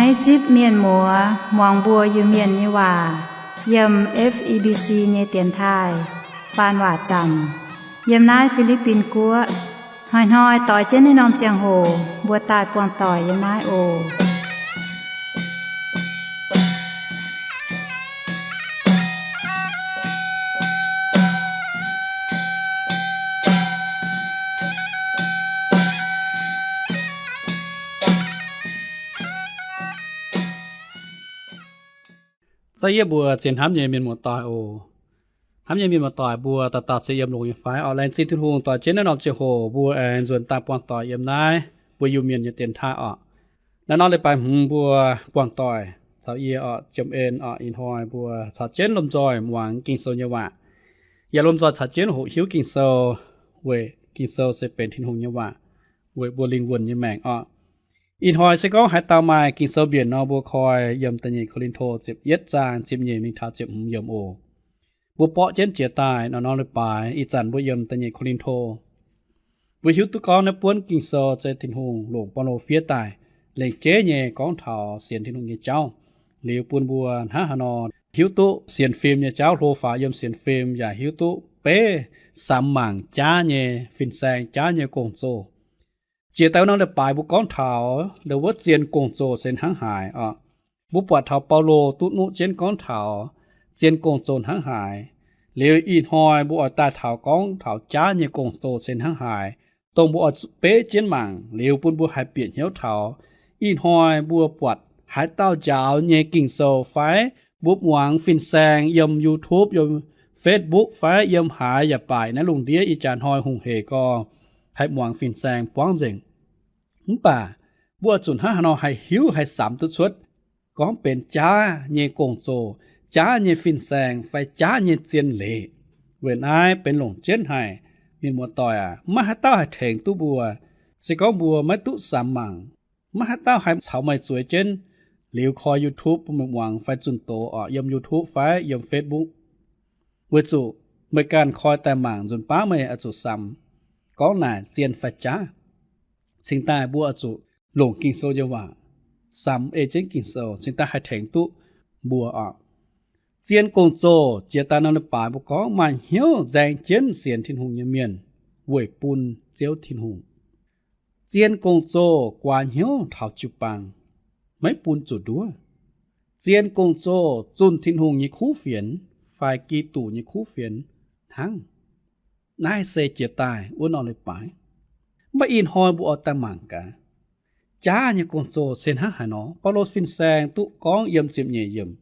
Naaiv zipv mienh muoz muangx mbuo Iu-Mienh nyei waac yiem F E B C nyei dienx taaih faan waac zaamc yiem naaiv Fi^li^bin Guoqv. Hnoi-hnoi doix jienv naaiv norm ziangh hoc mbuo daaih buangh doic yiem naaiv oc. Za'gengh yie mbuo ziex hnamv nyei mienh muoz-doic oc. Hnamv nyei mienh muoz-doic mbuo dauh dauh se yiem longx nyei fai? Oc, laengz zingh Tin-Hungh doix jienv naaiv norm ziangh hoc mbuo aengx nzuonx daaih buangh doic yiem naaiv mbuo Iu-Mienh nyei dienx taaih oc. Naaiv norm leiz-baaix hmz mbuo buangh doic caux yie oc, Jiem En oc, ih hnoi mbuo caux jienv lomh nzoih muangx Ging-Sou nyei waac, yaac lomh nzoih caux jienv hoqc hiuv Ging-Sou, weic Ging-Sou se benx Tin-Hungh nyei waac weic mbuo lingh wuonh nyei maengc oc. Ih hnoi se gorngv haaix dauh maaih Ging-Sou mbienc nor, mbuo koi yiem Da'nyeic Ko^lin^to ziepc yietv zaang ziepc nyeic mingh taux ziepc hmz yiemc oc. Mbuo borqv jienv jiex daaih naaiv norm leiz-baaix, ih zanc mbuo yiem Da'nyeic Ko^lin^to. Mbuo hiuv duqv gorngv naaiv buonv Ging-Sou se Tin-Hungh longc Baulo fiev daaih, lengc jeiv nyei gorngv taux sienx Tin-Hungh nyei jauv, liuz bun mbuo hnangv haaix nor hiuv duqv sienx fim nyei jauv, hlo faaux yiem sienx fim, yaac hiuv duqv beiv samx mangc jaav nyei fin-saeng, jaav nyei gong-zoh. Jiex daaih wuov norm leiz-baaix mbuo gorngv taux ndau wuov zien gong-zoh se hnangv haaix oc. Mbuo buatc taux Baulo duqv nuqv jienv gorngv taux zien gong-zoh hnangv haaix. Liuz ih hnoi mbuo oix daaih taux gorngv taux jaav nyei gong-zoh se hnangv haaix, dongh mbuo oix zuqc beiv jienv mangc liuz bun mbuo haih bieqc hnyouv taux. Ih hnoi mbuo buatc haaix dauh njaaux nyei Ging-Sou fai mbuo muangx fin-saeng yiem YouTube, yiem Facebook fai yiem haaix yaac baaic naaiv lungh ndiev ih jaax hnoi hungh hec gorx haih muangx fin-saeng buangv nzengc. Mv baac mbuo oix zuqc hnangv haaix nor haih hiuv haih samx duqv cuotv gorngv benx jaav nyei gong-zoh, jaav nyei fin-saeng fai jaav nyei zien leiz. Weic naaiv benx longc jienv haic. Mienh muoz-doic aac, maiv maaih haaix dauh haih tengx duqv mbuo. Se gorngv mbuo maiv duqv samx mangc, maiv maaih haaix dauh haih caux meih zueiz jienv liuz koi YouTube bun meih muangx fai zunh doz oc, yiem YouTube fai yiem Facebook. Weic zuqc meih ganh koi daaih mangc nzunc baav meih oix zuqc samx gorngv naaic zien fai jaav. Cingx daaih mbuo oix zuqc longc Ging-Sou nyei waac samx ei jienv Ging-Sou cingx daaih haih tengx duqv mbuo oc. Zien gong-zoh jiex daaih norm leiz-baaix mbuo gorngv maaih hnyouv nzaeng jienv sienx Tin-Hungh nyei mienh weic bun Ziouv Tin-Hungh. Zien gong-zoh guaax hnyouv taux jiu-baang, maiv bun zuqc nduov. Zien gong-zoh zunh Tin-Hungh nyei kuv fienx fai Giduc nyei kuv fienx hnangv. Naaiv se jiex daaih wuov norm leiz-baaix. Mv baac ih hnoi mbuo oix daaih mangc gaax, jaav nyei gong-zoh se hnangv haaix nor. Baulo fin-saeng duqv gorngv yiem ziepc nyeic yiemc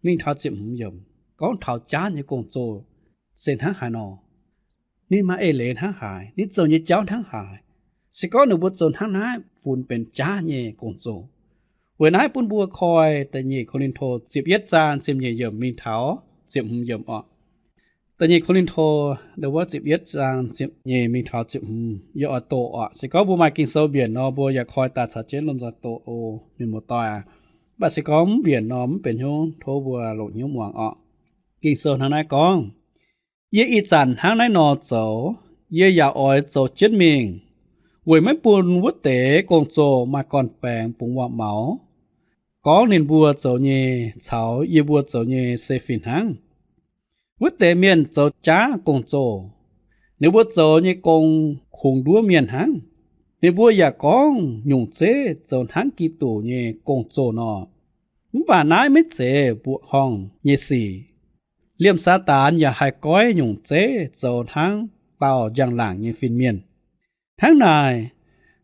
mingh taux ziepc hmz yiemc gorngv taux jaav nyei gong-zoh se hnangv haaix nor. Ninh maaih eix leiz hnangv haaix, ninh zoux nyei jauv hnangv haaix. Se gorngv ninh mbuo zoux hnangv naaiv funx benx jaav nyei gong-zoh. Weic naaiv bun mbuo koi Da'nyeic Ko^lin^to ziepc yietv zaang ziepc nyeic yiemc mingh taux ziepc hmz yiemc oc. Da'nyeic Ko^lin^to ndau wuov ziepc yietv zaang ziepc nyeic mingh taux ziepc hmz yie oix doqc oc. Se gorngv mbuo maaih Ging-Sou mbienc nor, mbuo yaac koi daaih caux jienv lomh nzoih doqc oc, mienh muoz-doic aac. Mv baac se gorngv mv mbienc nor, mv benx hnyouv, tov mbuo longc hnyouv muangx oc. Ging-Sou hnangv naaiv gorngv, Yie ih zanc hnangv naaiv nor zoux, yie yaac oix zoux jienv mingh, weic maiv bun wuov deix gong-zoh maaih gorn-baengx bungx waac-maux, gorngv ninh mbuo zoux nyei caux yie mbuo zoux nyei se fih hnangv. Wuov deix mienh zoux jaav gong-zoh, ninh mbuo zoux nyei gong kungx nduov mienh hnangv. Ninh mbuo yaac gorngv nyungc zeiv zoux hnangv Giduc nyei gong-zoh nor. Mv baac naaiv maiv zeiz mbuoqc horngh nyei sic. Liemh Saadaan yaac haih goiv nyungc zeiv zoux hnangv dauh njang-laangc nyei fin-mienh. Hnangv naaic,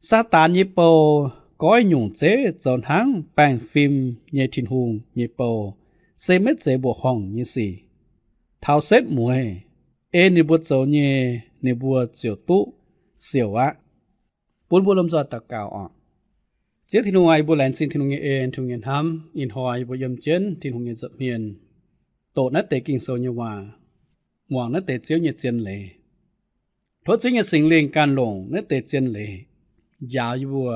Saadaan nyei bou goiv nyungc zeiv zoux hnangv baengh fim nyei Tin-Hungh nyei bou, se maiv zeiz mbuoqc horngh nyei sic. Taux setv mueiz, ei ninh mbuo zoux nyei, ninh mbuo ziouc duqv siouc aqv. Bun mbuo lomh nzoih daux gaux oc. Ziouv Tin-Hungh aac, yie mbuo laengz zingh Tin-Hungh nyei en, Tin-Hungh nyei hnamv. Ih hnoi yie mbuo yiem jienv Tin-Hungh nyei nza'hmien doqc naaiv deix Ging-Sou nyei waac, muangx naaiv deix Ziouv nyei zien leiz. Tov Ziouv nyei Singx Lingh ganh longc naaiv deix zien leiz njaaux yie mbuo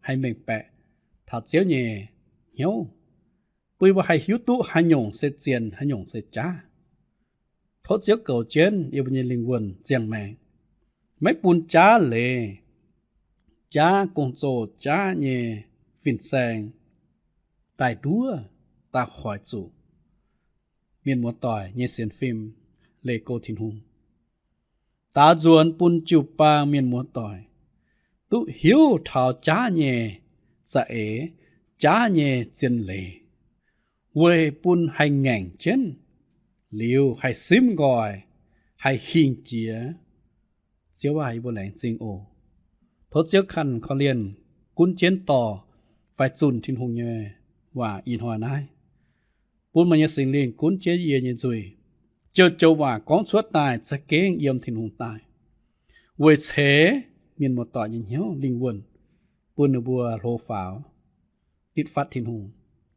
haih mengh baeqc taux Ziouv nyei hnyouv, bun yie mbuo haih hiuv duqv haaix nyungc se zien, haaix nyungc se jaav. Tov Ziouv goux jienv yie mbuo nyei lingh wuonh ziangh maengc, maiv bun jaav leiz, jaav gong-zoh, jaav nyei fin-saeng, daaih nduov, daaih hoic zuqc mienh muoz-doic nyei sienx fim leih go Tin-Hungh. Daaux nzuonx bun jiu-baang mienh muoz-doic duqv hiuv taux jaav nyei za'eix, jaav nyei zien leiz, weic bun haih ngaengc jienv, liuz haih simv nqoi, haih hingh jiex. Ziouv aac, yie mbuo laengz zingh oc. Tov Ziouv kanh korv-lienh gunv jienv dorh fai zunh Tin-Hungh nyei waac ih hnoi naaiv, bun meih nyei Singx Lingh gunv jienv yie nyei nzuih, joux-joux waac gorngv cuotv daaih za'gengh yiem Tin-Hungh daaih, weic ceix mienh muoz-doic nyei hnyouv lingh wuonh, bun ninh mbuo hlo faaux nitv fatv Tin-Hungh.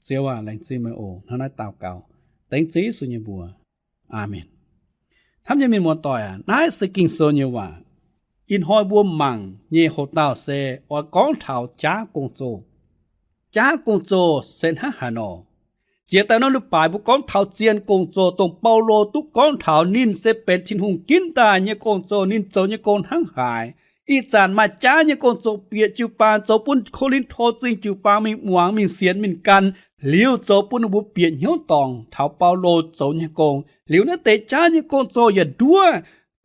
Ziouv aac, laengz zingh meih oc. Hnangv naaiv daux gaux dengv Ziouv Yesu nyei mbuox. Aamen. Hnamv nyei mienh muoz-doic aac, naaiv se Ging-Sou nyei waac. Ih hnoi mbuo mangc nyei houx-dauh se oix gorngv taux jaav gong-zoh. Jaav gong-zoh se hnangv haaix nor? Jiex daaih norm leiz-baaix mbuo gorngv taux zien gong-zoh, dongh Baulo duqv gorngv taux ninh se benx Tin-Hungh ginv daaih nyei gong-zoh, ninh zoux nyei gong hnangv haaix. Ih zanc maaih jaav nyei gong-zoh bieqc jiu-baang zoux bun Ko^lin^to Zingh jiu-baang mingh muangx, mingh sienx, mingh gan, liuz zoux bun ninh mbuo bieqc hnyouv dorngc taux Baulo zoux nyei gong. Liuz naaiv deix jaav nyei gong-zoh yaac nduov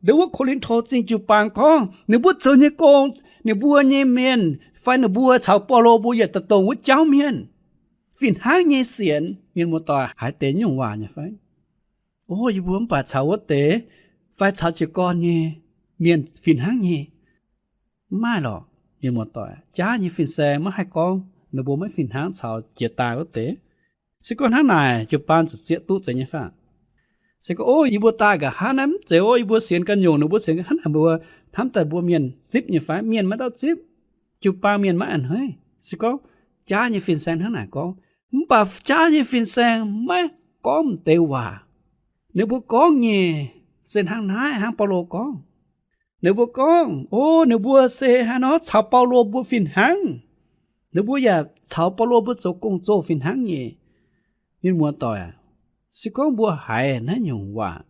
ndon wuov Ko^lin^to Zingh jiu-baang gorngv ninh mbuo zoux nyei gong, ninh mbuo nyei mienh fai ninh mbuo caux Baulo mbuo yaac daaih dongh wuov jauv mienh fih hnangv nyei sienx. Mienh muoz-doic, haiz deix nyungc waac nyei fai? O, yie mbuo mv baac caux wuov deix fai caux jiez gorn nyei mienh fih hnangv nyei. Mv maaih lorqc, mienh muoz-doic. Jaav nyei fin-saeng maiv haih gorngv ninh mbuo maiv fih hnangv caux jiex daaih wuov deix. Se gorngv hnangv naaic, jiu-baang zuqc zieqv duqv zeiz nyei fai? Se gorngv, o, yie mbuo daaih nqa'haav naaiv mv zeiz, o, yie mbuo sienx ganh nyungc, ninh mbuo sienx ganh, hnangv naaic mbuo hnamv daaih mbuo mienh zipv nyei fai? Mienh maiv dauh zipv. Jiu-baang mienh maiv a'hneiv. Se gorngv jaav nyei fin-saeng hnangv naaic gorngv, mv baac jaav nyei fin-saeng maiv gorngv m'deix waac. Ninh mbuo gorngv nyei se hnangv naaiv, hnangv Baulo gorngv. Ninh mbuo gorngv, o, ninh mbuo se hnangv nor caux Baulo mbuo fih hnangv. Ninh mbuo yaac caux Baulo mbuo zoux gong-zoh fih hnangv nyei. Mienh muoz-doic aac, se gorngv mbuo haiz naaiv nyungc waac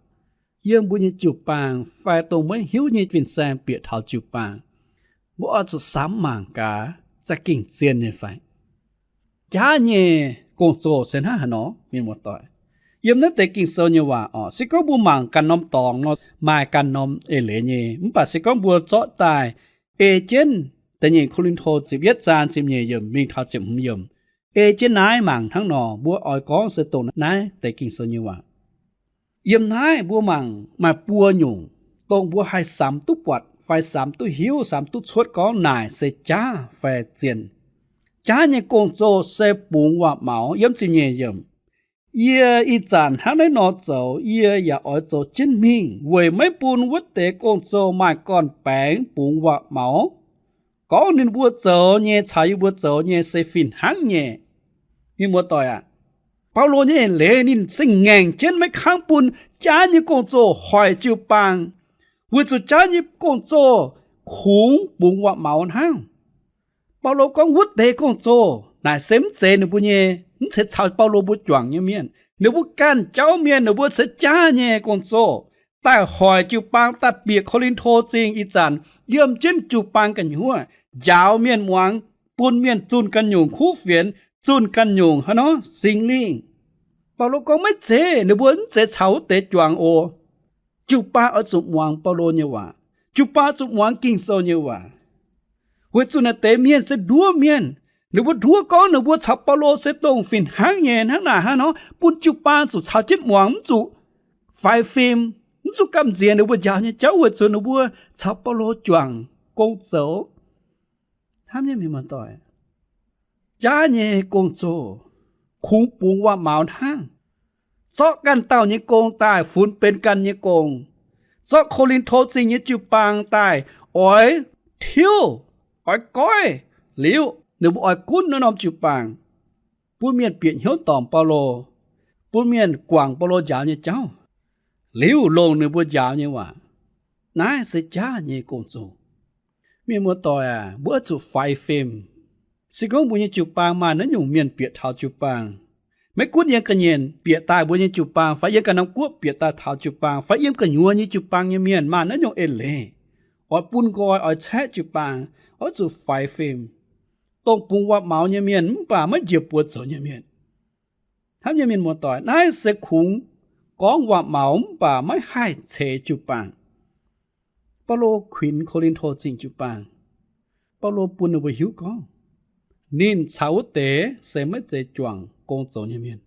yiem mbuo nyei jiu-baang fai dongh maiv hiuv nyei fin-saeng bieqc taux jiu-baang, mbuo oix zuqc samx mangc gaax za'gengh zien nyei fai? Jaav nyei gong-zoh se hnangv haaix nor, mienh muoz-doic? Yiem naaiv deix Ging-Sou nyei waac oc, se gorngv mbuo mangc ganh norm dorngx nor, maaih ganh norm eix leiz nyei. Mv baac se gorngv mbuo zorqv daaih ei jienv da'nyeic Ko^lin^to ziepc yietv zaang ziepc nyeic yiemc mingh taux ziepc hmz yiemc, ei jienv naaiv mangc hnangv nor, mbuo oix gorngv se dongh naaiv deix Ging-Sou nyei waac. Yiem naaiv mbuo mangc maaih buo nyungc, dongh mbuo haih samx duqv buatc fai samx duqv hiuv, samx duqv cuotv gorngv naaic se jaav fai zien. Jaav nyei gong-zoh se bungx waac-maux. Yiem ziepc nyeic yiemc, yie ih zanc hnangv naaiv nor zoux, yie yaac oix zoux jienv mingh, weic maiv bun wuov deix gong-zoh maaih gorn-baengx bungx waac-maux, gorngv ninh mbuo zoux nyei caux yie mbuo zoux nyei se fih hnangv nyei. Mienh muoz-doic aac, Baulo nyei eix leiz ninh se ngaengc jienv maiv kangv bun jaav nyei gong-zoh hoic jiu-baang, weic zuqc jaav nyei gong-zoh kungx bungx waac-maux hnangv. Baulo gorngv wuov deix gong-zoh naaic se mv zeiz ninh mbuo nyei, mv zeiz caux Baulo mbuo juangc nyei mienh. Ninh mbuo ganh jauv mienh, ninh mbuo se jaav nyei gong-zoh daaih hoic jiu-baang, daaih bieqc Ko^lin^to Zingh ih zanc yiem jienv jiu-baang gu'nyuoz, njaaux mienh muangx, bun mienh zunh ganh nyungc kuv fienx, zunh ganh nyungc hnangv nor Singx Lingh. Baulo gorngv maiv zeiz, ninh mbuo mv zeiz caux wuov deix juangc oc. Jiu-baang oix zuqc muangx Baulo nyei waac. Jiu-baang oix zuqc muangx Ging-Sou nyei waac. Weic zuqc naaiv deix mienh se nduov mienh. Ninh mbuo nduov gorngv ninh mbuo caux Baulo se dongh fih hnangv nyei. Hnangv naaic hnangv nor, bun jiu-baang zuqc caux jienv muangx, mv zuqc faix fim, mv zuqc gamh nziex ninh mbuo njaaux nyei jauv, weic zuqc ninh mbuo caux Baulo juangc gong zoux. Hnamv nyei mienh muoz-doic, jaav nyei gong-zoh kungx bungx waac-maux hnangv. Zorqv ganh dauh nyei gong daaih funx benx ganh nyei gong. Zorqv Ko^lin^to Zingh nyei jiu-baang daaih oix tiuv, oix goiv, liuz ninh mbuo oix gunv naaiv norm jiu-baang, bun mienh bieqc hnyouv dorngc Baulo, bun mienh guangc Baulo njaaux nyei jauv, liuz longc ninh mbuo njaaux nyei waac. Naaiv se jaav nyei gong-zoh. Mienh muoz-doic aac, mbuo oix zuqc faix fim. Se gorngv mbuo nyei jiu-baang maaih naaiv nyungc mienh bieqc taux jiu-baang, maiv gunv yiem ga'nyiec bieqc daaih mbuo nyei jiu-baang, fai yiem ganh norm guoqv bieqc daaih taux jiu-baang, fai yiem gu'nyuoz nyei jiu-baang nyei mienh maaih naaiv nyungc eix leiz, oix bun nqoi, oix caeqv jiu-baang, oix zuqc faix fim. Dongh bungx waac-maux nyei mienh mv baac maiv njiec buoz zoux nyei mienh, Hnamv nyei mienh muoz-doic, naaiv se kungx gorngv waac-maux mv baac maiv haih ceix jiu-baang. Baulo kuinx Ko^lin^to Zingh jiu-baang, Baulo bun ninh mbuo hiuv gorngv, ninh caux wuov deix se maiv zeiz juangc gong zoux nyei mienh,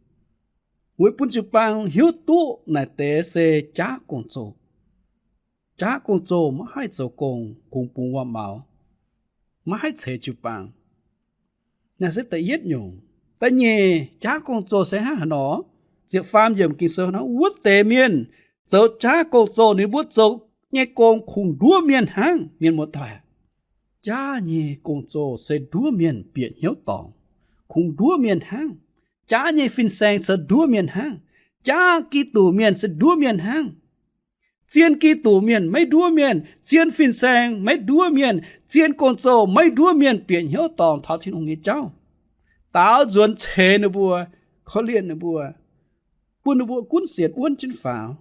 weic bun jiu-baang hiuv duqv naaic deix se jaav gong-zoh. Jaav gong-zoh maiv haih zoux gong, kungx bungx waac-maux, maiv haih ceix jiu-baang. Naaiv se da'yietv nyungc. Da'nyeic jaav gong-zoh se hnangv haaix nor? Ziepc faam yiemc Ging-Sou nor, wuov deix mienh zoux jaav gong-zoh ninh mbuo zoux nyei gong kungx nduov mienh hnangv. Mienh muoz-doic, jaav nyei gong-zoh se nduov mienh bieqc hnyouv dorngc, kungx nduov mienh hnangv. Jaav nyei fin-saeng se nduov mienh hnangv. Jaav Giduc mienh se nduov mienh hnangv. Zien Giduc mienh maiv nduov mienh, zien fin-saeng maiv nduov mienh, zien gong-zoh maiv nduov mienh bieqc hnyouv dorngc taux Tin-Hungh nyei jauv. Daaux nzuonx ceix ninh mbuo, korv-lienh ninh mbuo, bun ninh mbuo gunv sienx wuonv jienv faaux.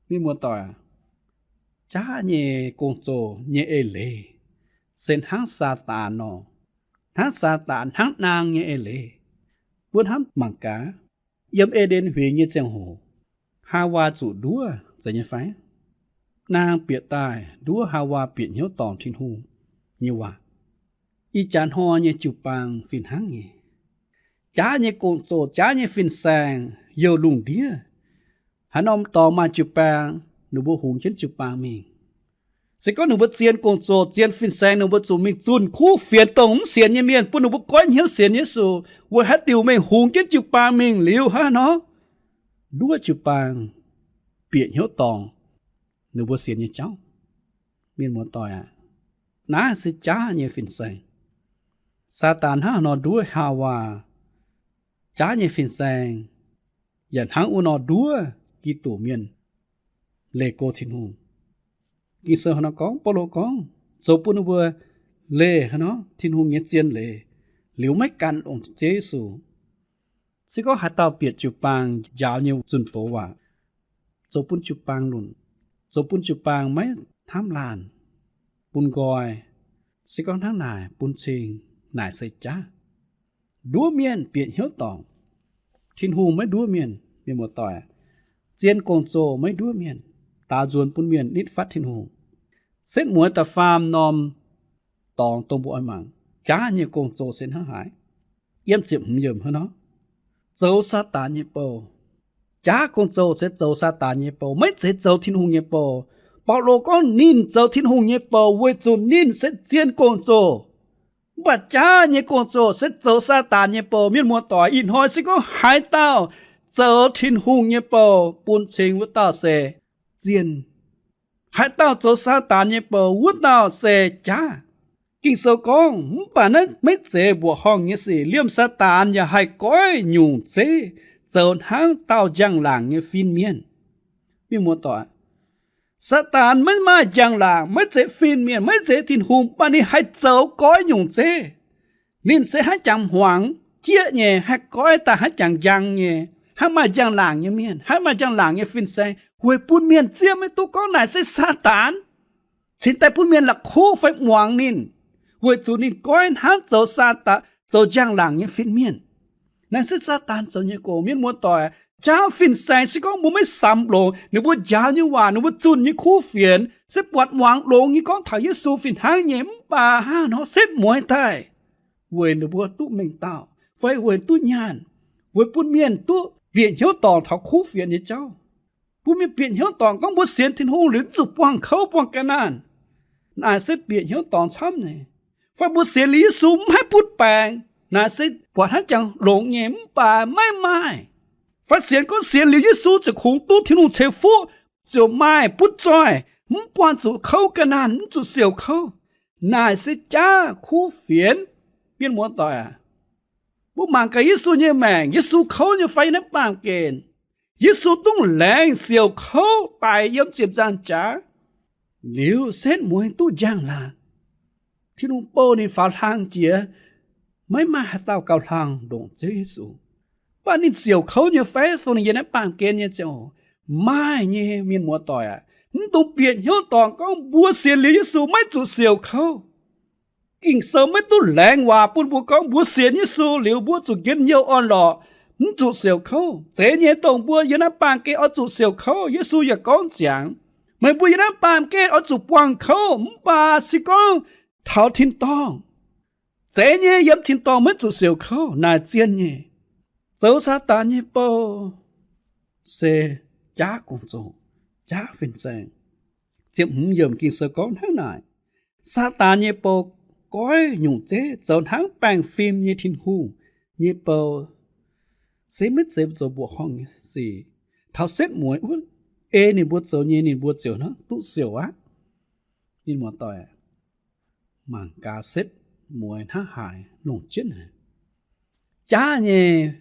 Mienh muoz-doic, jaav nyei gong-zoh nyei eix leiz se hnangv Saadaan nor, hnangv Saadaan, hnangv naang nyei eix leiz. Mbuo hnamv mangc gaax, yiem E^nden Huingx nyei ziangh hoc, Haawaa zuqc nduov zeiz nyei fai? Naang bieqc daaih nduov Haawaa bieqc hnyouv dorngc Tin-Hungh nyei waac. Ih jaax hnoi nyei jiu-baang fih hnangv nyei. Jaav nyei gong-zoh, jaav nyei fin-saeng youh lungh ndiev. Haaix norm dorngx maaih jiu-baang, ninh mbuo hungx jienv jiu-baang mingh. Se gorngv ninh mbuo zien gong-zoh, zien fin-saeng, ninh mbuo zuqc mingh zunh kuv fienx dongh mv sienx nyei mienh, bun ninh mbuo goiv hnyouv sienx Yesu. Weic haaix diuc meih hungx jienv jiu-baang mingh liuz hnangv nor, nduov jiu-baang bieqc hnyouv dorngc ninh mbuo sienx nyei jauv? Mienh muoz-doic aac, naaiv se jaav nyei fin-saeng. Saadaan hnangv haaix nor nduov Haawaa, jaav nyei fin-saeng yaac hnangv wuov nor nduov Giduc mienh leih go Tin-Hungh. Ging-Sou hnangv nor gorngv, Baulo gorngv, zoux bun ninh mbuo leih hnangv nor Tin-Hungh nyei zien leiz, liuz maiv gan longc Ziouv Yesu. Se gorngv haaix dauh bieqc jiu-baang njaaux nyei zunh doz waac, zoux bun jiu-baang lunc, zoux bun jiu-baang maiv hnamv laanh, bun nqoi, se gorngv hnangv naaic bun cing, naaic se jaav. Nduov mienh bieqc hnyouv dorngc. Tin-Hungh maiv nduov mienh, mienh muoz-doic. Zien gong-zoh maiv nduov mienh, daaux nzuonx bun mienh nitv fatv Tin-Hungh. Setv mueiz da'faam norm dorngx dongh mbuo oix mangc jaav nyei gong-zoh se hnangv haaix. Yiem ziepc hmz yiemc hnangv nor, zoux Saadaan nyei bou. Jaav gong-zoh se zoux Saadaan nyei bou, maiv zeiz zoux Tin-Hungh nyei bou. Baulo gorngv ninh zoux Tin-Hungh nyei bou weic zuqc ninh se zien gong-zoh. Mv baac jaav nyei gong-zoh se zoux Saadaan nyei bou. Mienh muoz-doic, ih hnoi se gorngv haaix dauh zoux Tin-Hungh nyei bou, bun cing wuov dauh se zien. Haaix dauh zoux Saadaan nyei bou, wuov dauh se jaav. Ging-Sou gorngv, mv baac naaiv maiv zeiz mbuoqc horngh nyei sic. Liemh Saadaan yaac haih goiv nyungc zeiv, zoux hnangv dauh njang-laangc nyei fin-mienh. Mienh muoz-doic, Saadaan maiv maaih njang-laangc, maiv zeiz fin-mienh, maiv zeiz Tin-Hungh, mv baac ninh haih zoux goiv nyungc zeiv. Ninh se haaix jangx hmuangx jieqv nyei, haih goiv daaih haaix jangx njang nyei, haaix maaih njang-laangc nyei mienh, haaix maaih njang-laangc nyei fin-saeng, weic bun mienh zieqv maiv duqv gorngv naaic se Saadaan. Cingx daaih bun mienh la'kuqv fai muangx ninh, weic zuqc ninh goiv hnangv zoux Saadaan, zoux njang-laangc nyei fin-mienh. Naaiv se Saadaan zoux nyei gox. Mienh muoz-doic, jaav fin-saeng se gorngv mbuo maiv samx longx, ninh mbuo njaaux nyei waac, ninh mbuo zunh nyei kuv fienx se buatc muangx longx nyei gorngv taux Yesu fih hnangv nyei, mv baac hnangv nor setv mueiz daaih weic ninh mbuo duqv mengh dauh fai weic duqv nyaanh, weic bun mienh duqv bieqc hnyouv dorngc taux kuv fienx nyei jauv. Bun mienh bieqc hnyouv dorngc gorngv mbuo sienx Tin-Hungh liuz mv zuqc buangh kouv buangh ga'naanh. Naaic se bieqc hnyouv dorngc camv nyei. Fai mbuo sienx liuz Yesu mv haih butv baengc. Naaic se buatc hnangv jangx longx nyei, mv baac maiv maaih. Fai sienx gorngv sienx liuz Yesu ziouc kungx duqv Tin-Hungh ceix fuqv, ziouc maaih butv zoih, mv buangh zuqc kouv ga'naanh, mv zuqc siouc kouv. Naaic se jaav kuv fienx. Mienh muoz-doic aac, mbuo mangc gaax Yesu nyei maengc, Yesu kouv nyei fai naaiv baamh gen. Yesu dungx laengz siouc kouv daic yiem ziepc nzaangc jaax, liuz setv mueiz duqv njang-laangc. Tin-Hungh bouh ninh faaux hlang jiex, maiv maaih haaix dauh gauh hlang ndongc Ziouv Yesu. Mv baac ninh siouc kouv nyei fai fungx ninh yiem naaiv baamh gen nyei ziangh hoc? Maaih nyei, mienh muoz-doic aac. Mv dungx bieqc hnyouv dorngc gorngv mbuo sienx liuz Yesu maiv zuqc siouc kouv. Ging-Sou maiv duqv laengz waac bun mbuo gorngv mbuo sienx Yesu liuz mbuo zuqc njien-youh orn-lorqc, mv zuqc siouc kouv. Zeiz nyei, dongh mbuo yiem naaiv baamh gen oix zuqc siouc kouv. Yesu yaac gorngv ziangx, meih mbuo yiem naaiv baamh gen oix zuqc buangh kouv, mv baac se gorngv taux tin-dorngh, zeiz nyei, yiem tin-dorngh maiv zuqc siouc kouv. Naaic zien nyei. Zoux Saadaan nyei bou se jaav gong-zoh, jaav fin-saeng. Ziepc hmz yiemc Ging-Sou gorngv hnangv naaic, Saadaan nyei bou goiv nyungc zeiv zoux hnangv baengh fim nyei Tin-Hungh nyei bou, se maiv zeiz zoux mbuoqc horngh nyei sic. Taux setv mueiz wuov, ei ninh mbuo zoux nyei ninh mbuo ziouc hnangv duqv siouc aqv. Mienh muoz-doic, mangc gaax setv mueiz hnangv haaix longc jienv haic. Jaav nyei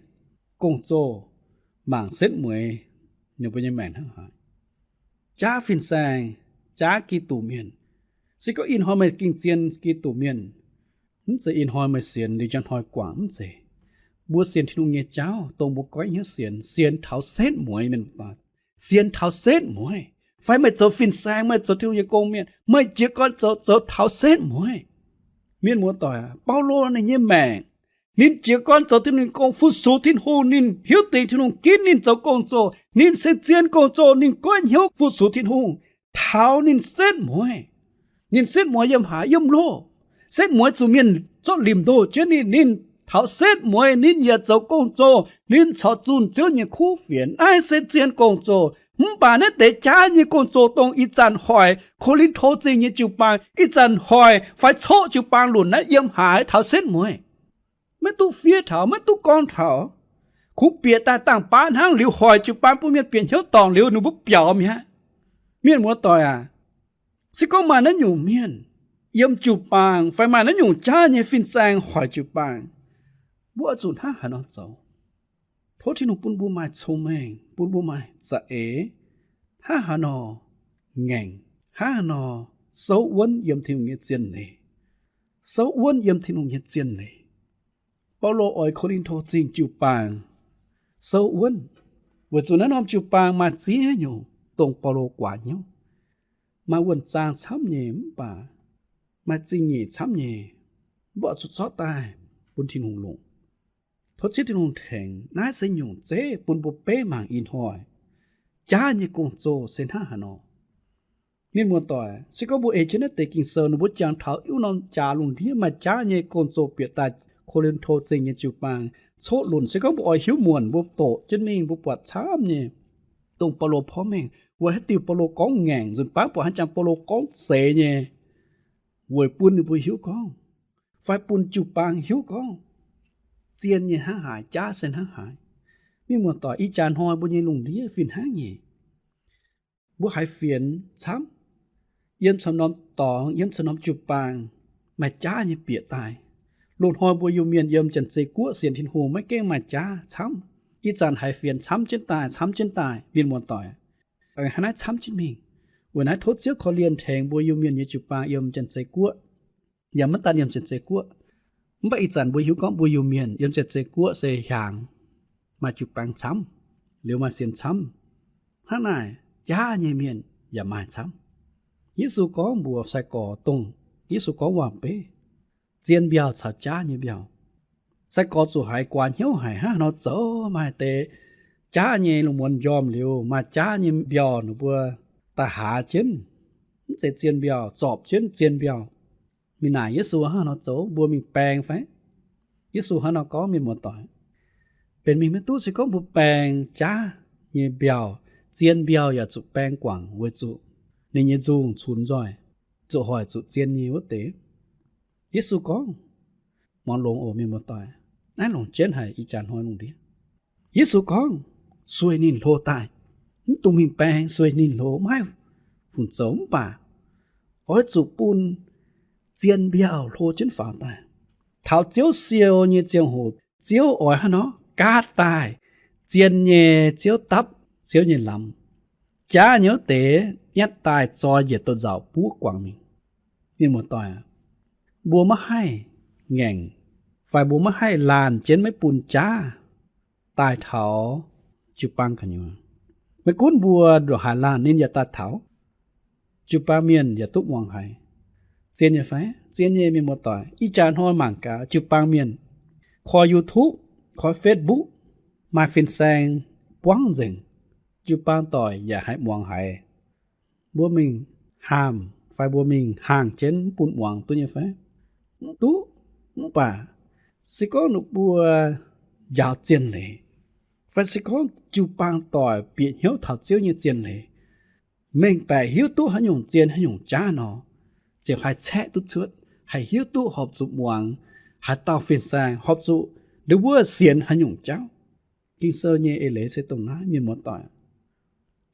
gong-zoh mangc setv mueiz ninh mbuo nyei maengc hnangv haaix. Jaav fin-saeng, jaav Giduc mienh. Se gorngv ih hnoi meih gengh zien Giduc mienh, mv zeiz ih hnoi meih sienx liuz njang hnoi guangc, mv zeiz. Mbuo sienx Tin-Hungh nyei jauv dongh mbuo goiv hnyouv sienx, sienx taux setv mueiz, mienh muoz-doic. Sienx taux setv mueiz. Fai meih zoux fin-saeng, meih zoux Tin-Hungh nyei gong-mienh, meih jiez gorn zoux, zoux taux setv mueiz. Mienh muoz-doic, Baulo ninh nyei maengc, ninh jiez gorn zoux Tin-Hungh nyei gong, fu-sux Tin-Hungh, ninh hiuv dingc Tin-Hungh ginv ninh zoux gong-zoh, ninh se zien gong-zoh, ninh goiv hnyouv fu-sux Tin-Hungh taux ninh setv mueiz. Ninh setv mueiz yiem haaix? Yiem loh. Setv mueiz zuqc mienh zorqv limc ndoh jienv ninh. Ninh taux setv mueiz ninh yaac zoux gong-zoh, ninh corc zunh Ziouv nyei kuv fienx. Naaiv se zien gong-zoh. Mv baac naaiv deix jaav nyei gong-zoh dongh ih zanc hoic Ko^lin^to Zingh nyei jiu-baang, ih zanc hoic fai coqv jiu-baang lunc naaiv yiem haaix? Taux setv mueiz. Maiv duqv fiev taux, maiv duqv gorngv taux. Kungx bieqc daaih dangh baav hnangv, liuz hoic jiu-baang bun mienh bieqc hnyouv dorngc liuz ninh mbuo biaux mi'aqv. Mienh muoz-doic aac, se gorngv maaih naaiv nyungc mienh yiem jiu-baang fai maaih naaiv nyungc jaav nyei fin-saeng hoic jiu-baang, mbuo oix zuqc hnangv haaix nor zoux? Tov Tin-Hungh bun mbuo maaih cong-mengh, bun mbuo maaih za'eix, hnangv haaix nor ngaengc, hnangv haaix nor souv wuonv yiem Tin-Hungh nyei zien leiz, souv wuonv yiem Tin-Hungh nyei zien leiz. Baulo oix Ko^lin^to Zingh jiu-baang souv wuonv, weic zuqc naaiv norm jiu-baang maaih ziex nyungc dongh Baulo guaax hnyouv. Maaih wuonh zaang camv nyei mv baac maaih zingh nyeic camv nyei, mbuo oix zuqc zorqv daaih bun Tin-Hungh longc. Tov Ziouv Tin-Hungh tengx. Naaiv se nyungc zeiv bun mbuo beiv mangc ih hnoi jaav nyei gong-zoh se hnangv haaix nor. Mienh muoz-doic, se gorngv mbuo ei jienv naaiv deix Ging-Sou, ninh mbuo jangx taux iu norm jaax lungh ndiev maaih jaav nyei gong-zoh bieqc daaih Ko^lin^to Zingh nyei jiu-baang coqv lunc. Se gorngv mbuo oix hiuv muonc, mbuo doqc jienv mingh, mbuo buatc camv nyei dongh Baulo porv mengh. Weic haaix diuc Baulo gorngv ngaengc? Nzunc baav buatc haaix jangx Baulo gorngv seix nyei, weic bun ninh mbuo hiuv gorngv, fai bun jiu-baang hiuv gorngv, zien nyei hnangv haaix, jaav se hnangv haaix. Mienh muoz-doic, ih jaax hnoi mbuo nyei lungh ndiev fih hnangv nyei. Mbuo haiz fienx camv, yiem camv norm dorngx, yiem camv norm jiu-baang, maaih jaav nyei bieqc daaih. Loz-hnoi mbuo Iu-Mienh yiem Janx-Zei Guoqv sienx Tin-Hungh maiv gaengh maaih jaav camv. Ih zanc haiz fienx camv jienv daaih, camv jienv daaih, mienh muoz-doic. Hnangv naaiv camv jienv mingh. Weic naaiv tov Ziouv korv-lienh tengx mbuo Iu-Mienh nyei jiu-baang yiem Janx-Zei Guoqv. Yaac maiv daan yiem Janx-Zei Guoqv, mv baac ih zanc mbuo hiuv gorngv mbuo Iu-Mienh yiem Janx-Zei Guoqv se hiaangx maaih jiu-baang camv, liuz maaih sienx camv. Hnangv naaic, jaav nyei mienh yaac maaih camv. Yesu gorngv mbuox sai-gorx dongh Yesu gorngv waac-beiv, zien mbiauh caux jaav nyei mbiauh. Sai-gorx zuqc haiz guaax hnyouv haic, hnangv haaix nor zoux maaih deix jaav nyei lungh muonz njormh liuz, maaih jaav nyei mbiauh ninh mbuo daaih haaz jienv, mv zeiz zien mbiauh, zorpc jienv zien mbiauh. Mingh naaic Yesu hnangv haaix nor zoux, mbuo mingh baeng fai? Yesu hnangv haaix nor gorngv, mienh muoz-doic? Benx mingh maiv duqv. Se gorngv mbuo baeng jaav nyei mbiauh, zien mbiauh yaac zuqc baeng guangc weic zuqc ninh nyei nzungh cunx nzoih, zuqc hoic zuqc zien nyei wuov deix. Yesu gorngv, muangx longx oc mienh muoz-doic, naaiv longc jienv haic ih jaax hnoi lungh ndiev. Yesu gorngv, sueih ninh hlo daaih. Mv dungx mingh baeng, sueih ninh hlo, maiv haih fungc zoux. Mv baac oix zuqc bun zien mbiauh hlo jienv faaux daaih. Taux Ziouv siou nyei ziangh hoc, Ziouv oix hnangv nor gaatv daaih zien nyei Ziouv dapv, Ziouv nyei lamz. Jaav nyei wuov deix nyatv daaih zoi njiec douz-nzauc buov guangc mingh. Mienh muoz-doic, mbuo maiv haih ngaengc, fai mbuo maiv haih laanh jienv maiv bun jaav daaih taux jiu-baang gu'nyuoz. Maiv gunv mbuo ndongc haaix laanh ninh yaac daaih taux. Jiu-baang mienh yaac duqv muangx haiz. Zien nyei fai? Zien nyei, mienh muoz-doic. Ih jaax hnoi mangc gaax jiu-baang mienh koi YouTube, koi Facebook, maaih fin-saeng buangv nzengc, jiu-baang doic yaac haih muangx haiz. Mbuo mingh haamh fai mbuo mingh haangh jienv mv bun muangx duqv nyei fai? Mv duqv. Mv baac se gorngv ninh mbuo njaaux zien leiz, fai se gorngv jiu-baang doic bieqc hnyouv taux Ziouv nyei zien leiz, mengh baeqc hiuv duqv haaix nyungc zien haaix nyungc jaav nor, ziouc haih caeqv duqv cuotv, haih hiuv duqv horpc zuqc muangx haaix dauh fin-saeng, horpc zuqc ndon wuov sienx haaix nyungc jauv. Ging-Sou nyei eix leiz se dongh naaiv, mienh muoz-doic.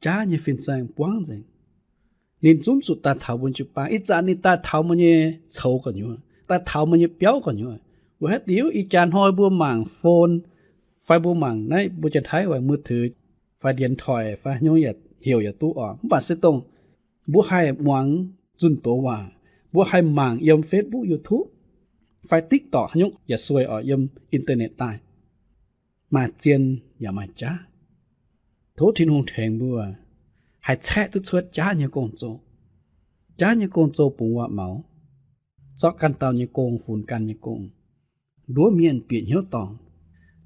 Jaav nyei fin-saeng buangv nzengc. Ninh zungv zuqc daaih taux mbuo jiu-baang. Ih zanc ninh daaih taux meih nyei coux gu'nyuoz, daaih taux meih nyei biauv gu'nyuoz. Weic haaix diuc ih jaax hnoi mbuo mangc phone, fai mbuo mangc naaiv mbuo Janx-Taiv waac มือถือ, fai điện thoại, fai haaix nyungc yaac heuc yaac duqv oc. Mv baac se dongh mbuo haih muangx zunh doz waac, mbuo haih mangc yiem Facebook, YouTube, fai TikTok haaix nyungc yaac sueih oc, yiem internet daaih. Maaih zien yaac maaih jaav. Tov Tin-Hungh tengx mbuo haih caeqv duqv cuotv jaav nyei gong-zoh. Jaav nyei gong-zoh bungx waac-maux, zorqv ganh dauh nyei gong, funx ganh nyei gong. Nduov mienh bieqc hnyouv dorngc.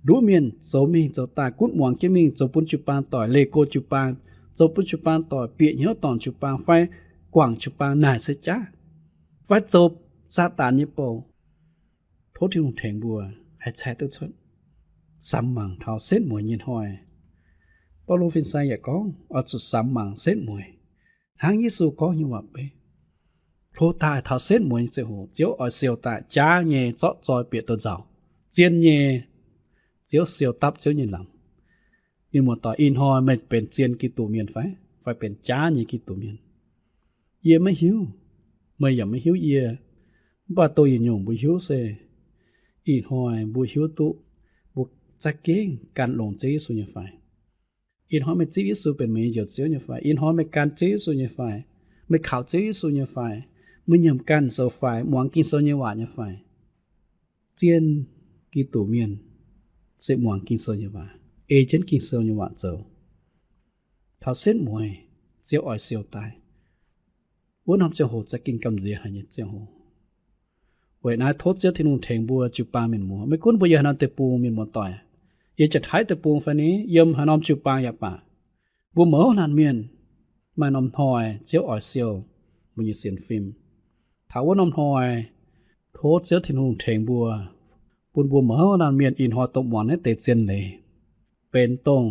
Nduov mienh zoux mingh zoux daaih, gunv muangx jienv mingh, zoux bun jiu-baang doic leih go jiu-baang, zoux bun jiu-baang doic bieqc hnyouv dorngc jiu-baang fai guangc jiu-baang naaic se jaav, fai zoux Saadaan nyei bou. Tov Tin-Hungh tengx mbuo haih caeqv duqv cuotv, samx mangc taux setv mueiz nyei hnoi. Baulo fin-saeng yaac gorngv oix zuqc samx mangc setv mueiz, hnangv Yesu gorngv nyei waac-beiv. Hlo daaih taux setv mueiz nyei ziangh hoc, Ziouv oix siou daaih jaav nyei zorqv zoi bieqc douz-nzauc, zien nyei. Ziouv siou dapv Ziouv nyei lamz. Mienh muoz-doic, ih hnoi meih benx zien Giduc mienh fai, fai benx jaav nyei Giduc mienh? Yie maiv hiuv, meih yaac maiv hiuv yie. Mv baac dongh yietc nyungc mbuo hiuv se, ih hnoi mbuo hiuv duqv mbuo za'gengh gan longx Ziouv Yesu nyei fai. Ih hnoi meih zipv Yesu benx meih nyei Njoux Ziouv nyei fai? Ih hnoi meih gan Ziouv Yesu nyei fai? Meih kaux Ziouv Yesu nyei fai? Meih nyiemc ganh zoux faix, muangx Ging-Sou nyei waac nyei fai? Zien Giduc mienh se muangx Ging-Sou nyei waac, ei jienv Ging-Sou nyei waac zoux. Taux setv mueiz Ziouv oix siou daaih, wuov norm ziangh hoc za'gengh gamh nziex haic nyei ziangh hoc. Weic naaiv tov Ziouv Tin-Hungh tengx mbuo jiu-baang mienh muoz, maiv gunv mbuo yiem haaix norm deic-bung, mienh muoz-doic, yiem Janx-Taiv deic-bung fai ni, yiem haaix norm jiu-baang yaac baac, mbuo mouz laanh mienh maaih norm hnoi Ziouv oix siou mbuo nyei sienx fim. Taux wuov norm hnoi, tov Ziouv Tin-Hungh tengx mbuo, bun mbuo mouz laanh mienh ih hnoi dongh muangx naaiv deix zien leiz benx dongh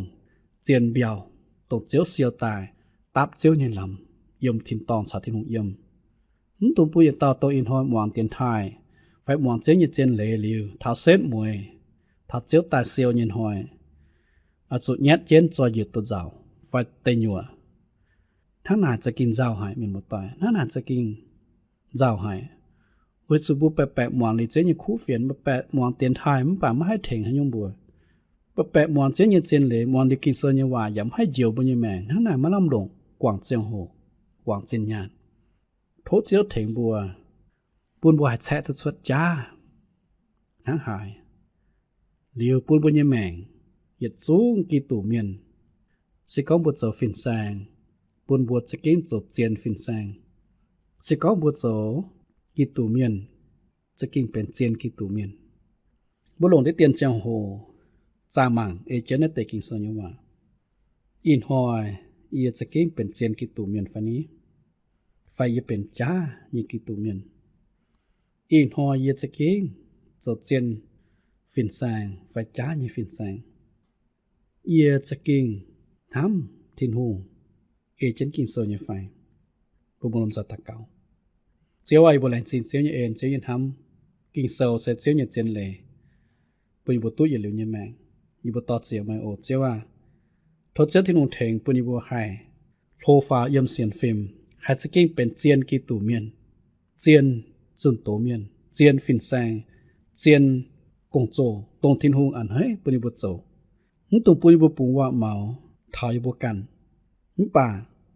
zien mbiauh, dongh Ziouv siou daaih dapv Ziouv nyei lamz yiem tin-dorngh caux Tin-Hungh yiem. Mv dungx bun yietc dauh dongh ih hnoi muangx dienx taaih fai muangx Ziouv nyei zien leiz liuz, taux setv mueiz, taux Ziouv daaih siou nyei hnoi, oix zuqc nyatv jienv zoi njiec douz-nzauc fai deic nyuoqc. Hnangv naaic za'gengh nzauh haic, mienh muoz-doic. Hnangv naaic za'gengh nzauh haic. Weic zuqc mbuo baeqc baeqc muangx liuz Ziouv nyei kuv fienx, baeqc baeqc muangx dienx taaih mv baac maiv haih tengx haaix nyungc mbuo. Baeqc baeqc muangx Ziouv nyei zien leiz, muangx liuz Ging-Sou nyei waac yaac maiv haih njoux mbuo nyei maengc. Hnangv naaic maiv lamh longc guangc ziangh hoc, guangc zinh nyaanh. Tov Ziouv tengx mbuo, bun mbuo haih caeqv duqv cuotv jaav hnangv haaix, liuz bun mbuo nyei maengc yietc zungv Giduc mienh. Se gorngv mbuo zoux fin-saeng, bun mbuo za'gengh zoux zien fin-saeng. Se gorngv mbuo zoux Giduc mienh, za'gengh benx zien Giduc mienh. Mbuo longc deix dien ziangh hoc zaah mangc ei jienv naaiv deix Ging-Sou nyei waac. Ih hnoi yie za'gengh benx zien Giduc mienh fai ni? Fai yie benx jaav nyei Giduc mienh? Ih hnoi yie za'gengh zoux zien fin-saeng fai jaav nyei fin-saeng? Yie za'gengh hnamv Tin-Hungh ei jienv Ging-Sou nyei fai? Mbuo mbuo lomh nzoih daux gaux. Ziouv aac, yie mbuo laengz zingh Ziouv nyei en, Ziouv nyei hnamv. Ging-Sou se Ziouv nyei zien leiz, bun yie mbuo duqv yietc liuz nyei maengc. Yie mbuo dor-ziec meih oc, Ziouv aac. Tov Ziouv Tin-Hungh tengx bun yie mbuo haih hlo faaux yiem sienx fim, haih za'gengh benx zien Giduc mienh, zien zunh doz mienh, zien fin-saeng, zien gong-zoh, dongh Tin-Hungh a'hneiv bun yie mbuo zoux. Mv dungx bun yie mbuo bungx waac-maux taux yie mbuo ganh, mv baac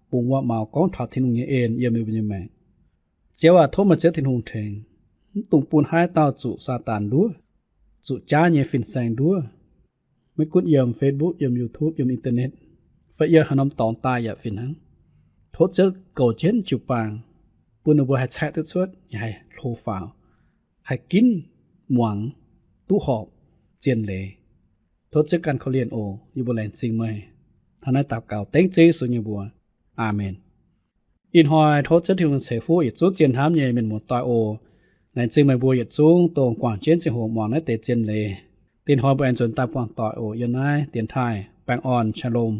bungx waac-maux gorngv taux Tin-Hungh nyei en yiem yie mbuo nyei maengc. Ziouv aac, tov meih Ziouv Tin-Hungh tengx, mv dungx bun haaix dauh zuqc Saadaan nduov, zuqc jaav nyei fin-saeng nduov. Maiv gunv yiem Facebook, yiem YouTube, yiem internet, fai yiem haaix norm dorngx daaih yaac fih hnangv, tov Ziouv goux jienv jiu-baang, bun ninh mbuo haih caeqv duqv cuotv, yaac haih hlo faaux, haih ginv muangx duqv horpc zien leiz. Tov Ziouv ganh korv-lienh oc. Yie mbuo laengz zingh meih. Hnangv naaiv daux gaux dengv Ziouv Yesu nyei mbuox. Aamen. Ih hnoi tov Ziouv Tin-Hungh ceix fuqv yietc zungv zien hnamv nyei mienh muoz-doic oc. Laengz zingh meih mbuo yietc zungv dongh guangc jienv ziangh hoc muangx naaiv deix zien leiz. Dinh hnoi mbuo aengx nzuonx daaih buangh doic oc. Yiem naaiv dienx taaih baengh orn, Shalom.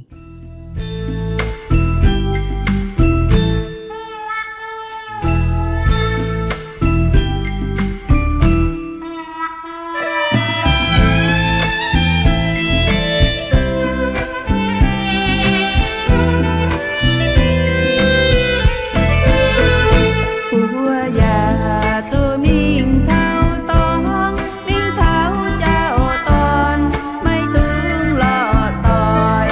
Mbuo yaac zuqc mingh taux dorngx, mingh taux jauv-dorn, maiv dungx lorz doic.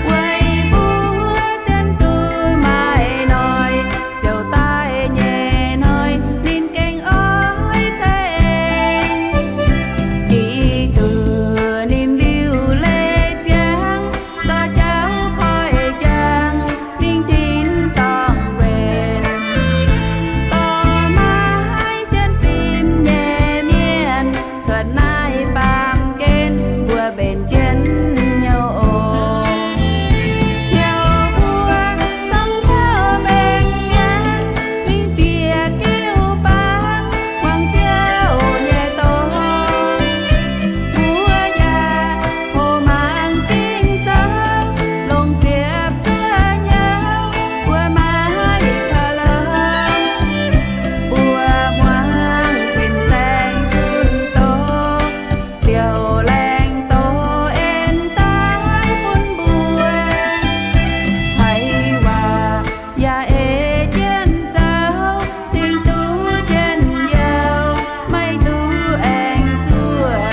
Weic mbuo sienx zuqc maaih noic, ziouc daaih nyei hnoi ninh gengh oix ceix aengx. Giduc ninh liuc leiz ziangx, zorqv jauv koiv jangx, mingh tin-dorngh guenx. Dorh maiv sienx fim nyei mienh cuotx naaiv baamh gen, mbuo mbenc jienv hnyouv oc. Hnyouv mbuo zorngv hnyouv mbenc ziangx, mingh bieqc jiu-baang, muangx Ziouv nyei dorngx. Mbuo yaac hoqc mangc Ging-Sou, longc ziepc zuoqv hnyouv, mbuo maiv kaux lorqc. Mbuo muangx fin-saeng zunh doz, Ziouv laengz doz en daaih bun mbuo. Haiz waac yaac ei jienv zoux, cingx duqv njien-youh, maiv dungx aengx zuoqc.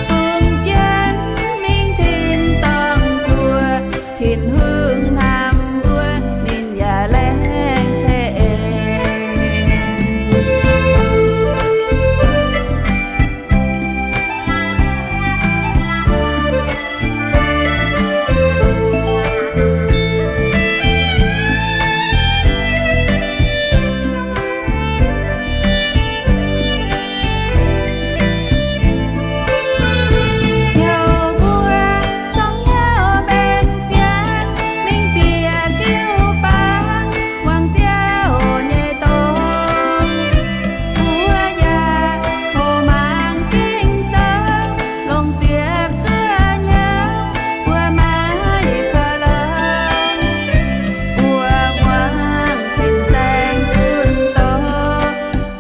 Dungx jienv mingh tin-dorngh mbuo, Tin-Hungh hnamv mbuo, ninh yaac laengz ceix aengx. Hnyouv mbuo zorngv hnyouv mbenc ziangx, mingh bieqc jiu-baang, muangx Ziouv nyei dorngx. Mbuo yaac hoqc mangc Ging-Sou, longc ziepc zuoqv hnyouv, mbuo maiv kaux lorqc. Mbuo muangx fin-saeng zunh doz,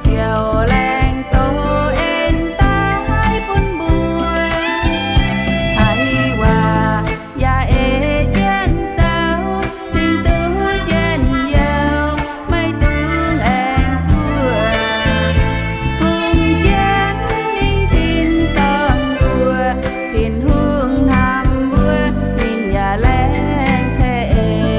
Ziouv laengz doz en daaih bun mbuo. Haiz waac yaac ei jienv zoux, cingx duqv njien-youh, maiv dungx aengx zuoqc. Dungx jienv mingh tin-dorngh mbuo, Tin-Hungh hnamv mbuo, ninh yaac laengz ceix aengx.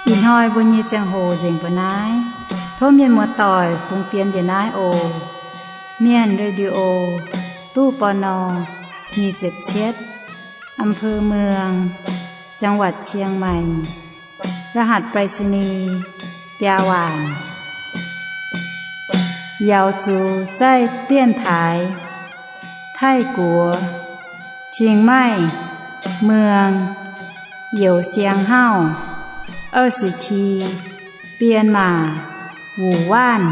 Ih hnoi mbuo nyei ziangh hoc nzengc mbuo naaiv. Tov mienh muoz-doic fungx fienx njiec naaiv oc. Mienh Radio, ตู้ ปณ. nyic ziepc cietv, อำเภอเมือง จังหวัดเชียงใหม่ รหัสไปรษณีย์ biaa waanc. Yaux zuqc zaih dienx taaix Taiv-Guoqv, Chiang Mai, เมือง Youz Siang Hauv, 二十七, 编码 Wu Wanv.